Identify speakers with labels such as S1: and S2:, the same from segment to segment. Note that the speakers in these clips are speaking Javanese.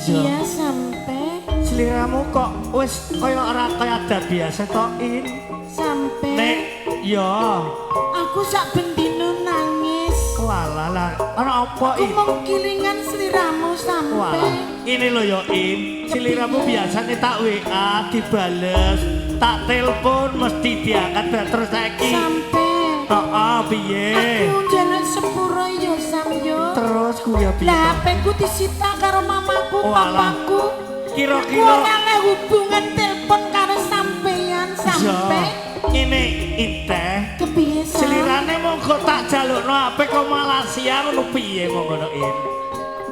S1: Iya.
S2: Iya, sampe.
S1: Seliramu kok wis kaya ora kaya ada biasa to, In?
S2: Sampe.
S1: Nek ya.
S2: Aku sak bendino nangis.
S1: Walah lah, ana apa,
S2: Aku
S1: In?
S2: mung kilingan sliramu sampe.
S1: Walah, ini lho ya, In. Seliramu biasanya tak WA dibales, tak telepon mesti diangkat terus saiki.
S2: Sampe.
S1: Heeh, piye?
S2: Aku njaluk sepuro ya, Sam yo.
S1: Terus ku ya piye?
S2: Lah HP ku disita karo mamaku,
S1: Walah.
S2: papaku.
S1: Kira-kira
S2: Aku ora oleh hubungan telepon karo sampeyan sampe.
S1: Ngene inteh.
S2: Kepiye, Sam?
S1: Selirane monggo tak jalukno HP kok Malaysia ngono piye monggo In?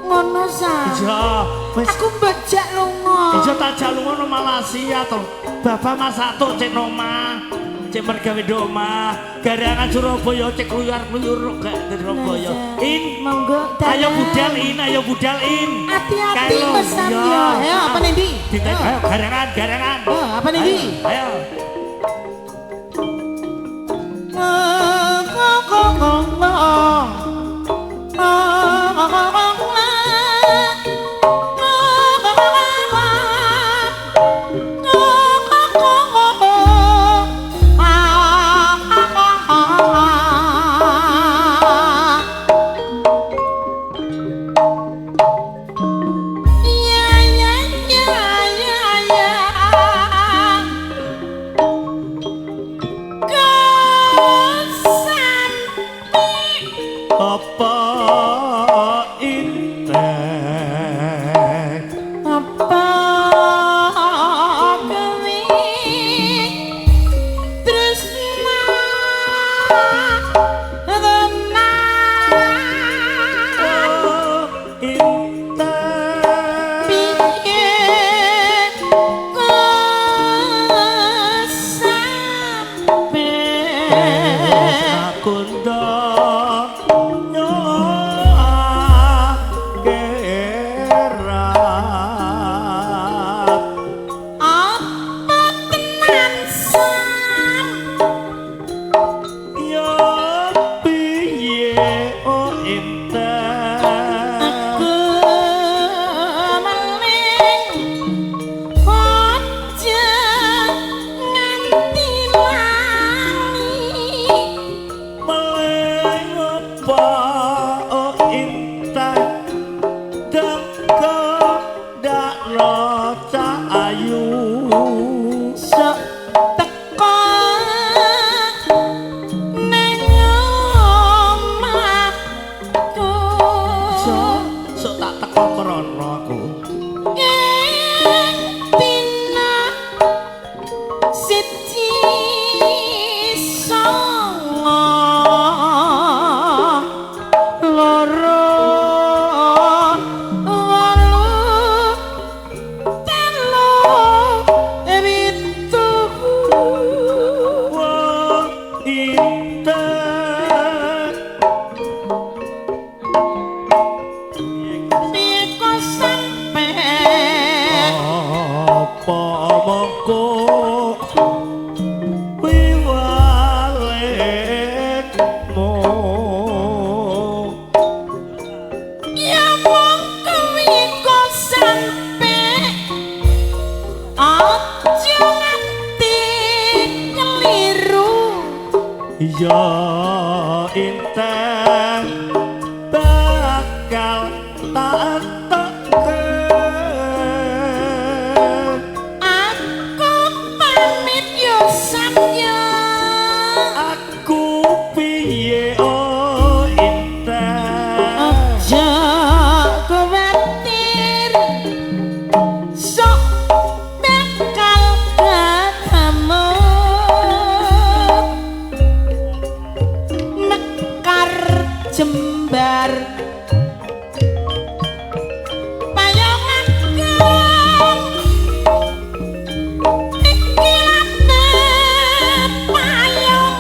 S2: Ngono, Sam.
S1: Iya, wis.
S2: Aku mbejak lunga.
S1: Iya tak jaluk ngono Malaysia to. Bapak Mas Atuk cek omah. Cek mergawe ndok omah. Garangan Surabaya cek kluyar-kluyur gak di Surabaya. In,
S2: monggo
S1: ayo budal In, ayo budal In.
S2: Hati-hati Mas Sam yo. Ayo apa nih, Di?
S1: Ayo garangan, garangan.
S2: Oh, apa nih, Di?
S1: Ayo. Apa intek?
S2: Apa kowe tresna tenan?
S1: Intek.
S2: Piye kok sampe
S1: Aku
S2: apa tenan Sam?
S1: Ya piye oh intek?
S2: Aku meling aja nganti lali.
S1: Meling apa oh intek? Dengko ndak roca ayu.
S2: Sok teko neng omahku.
S1: Sok tak teko krono aku.
S2: Ing dina 1 9 2 8 3 7.
S1: Wah intek.
S2: Piye kok sampe
S1: Apa mongko wiwaletmu?
S2: Ya mung kuwi kok sampe aja nganti keliru.
S1: Ya intek bakal tak entokke.
S2: Aku pamit yo Sam yo.
S1: Aku piye oh intek?
S2: Aja kuwatir sok bakal ketemu. Mekar jembar payung agung iki lambe payung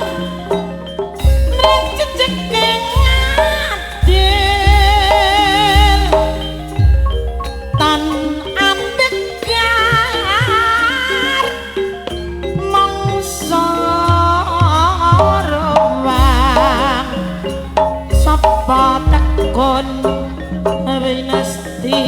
S2: mrececeke ngadil tan ambegar mangsa ruwang. Sapa tekon winesti.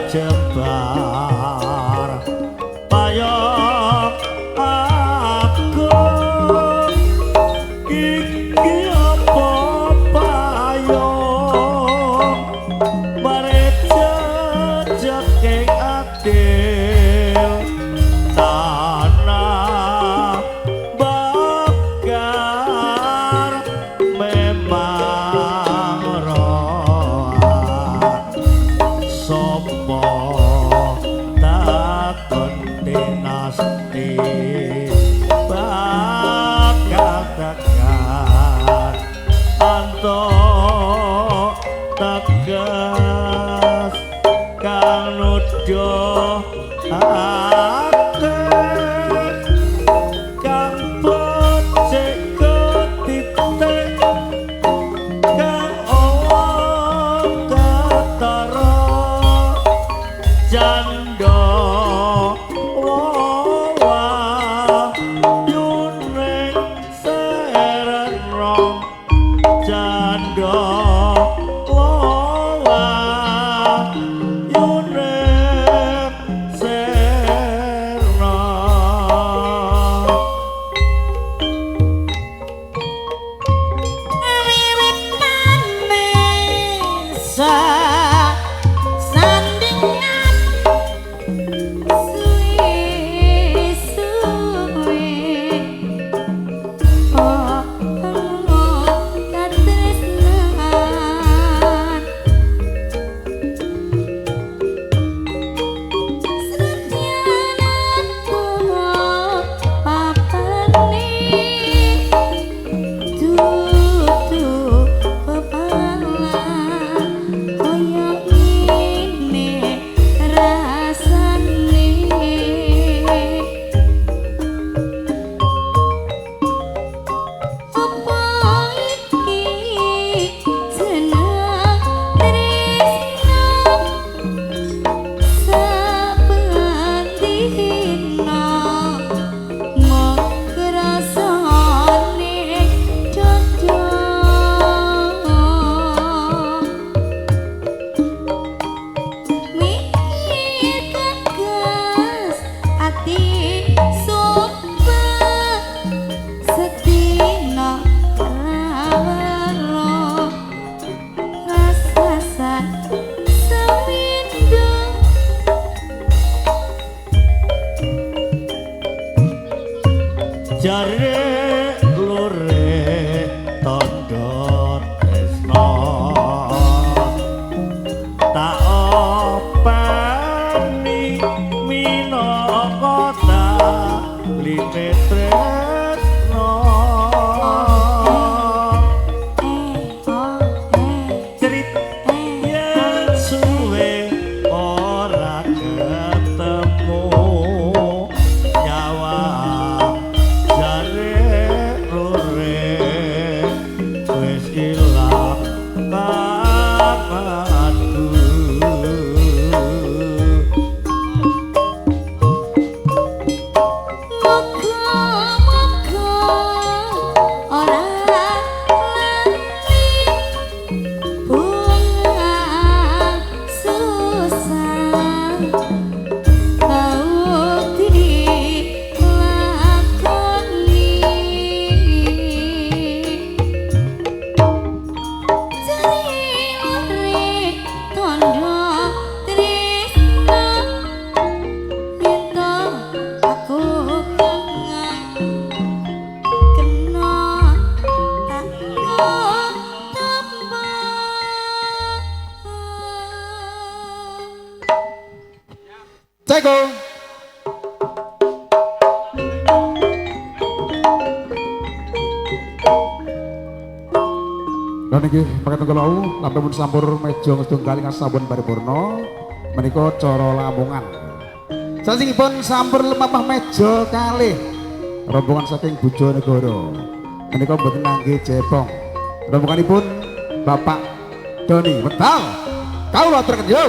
S1: Jembar payung agung iki apa payung mare jejeking adil tanah bakar memang rohan sapa takon dinasti bakal tekan antuk tegas kang nuduhake kang becik ketitik kang ora ketara janda wawa yuning serena janda wawa yuning serena.
S2: Wiwitane sandingan
S3: Suwe-suwe oh katresnan Setyanaku papane dudu pepalan kaya ngene rasane. Apa iki jeneng tresna saben dina mung krasane dodo mikir tegas ati sumpah sedina rawaro rasasan sewindu.
S1: Jare lure tandha tresna tak openi minangka taline tresna cerit yen suwe ora ketemu nyawa jare lure wis ilang kapanku.
S3: Muga-muga ora lali bunga susah tau dilakoni jare ore tandha tresna yen to aku kangen kena tak tampa.
S4: Ceko. Lan niki makaten kula wau lampun pun sampur meja setunggal ingkang sampun paripurna menika cara Lamongan. Salajengipun sampur lemah meja kalih rombongan saking Bojonegoro. Menika mboten ngangge jepong. Rombonganipun Bapak Doni Wetal. Kawula aturaken yo.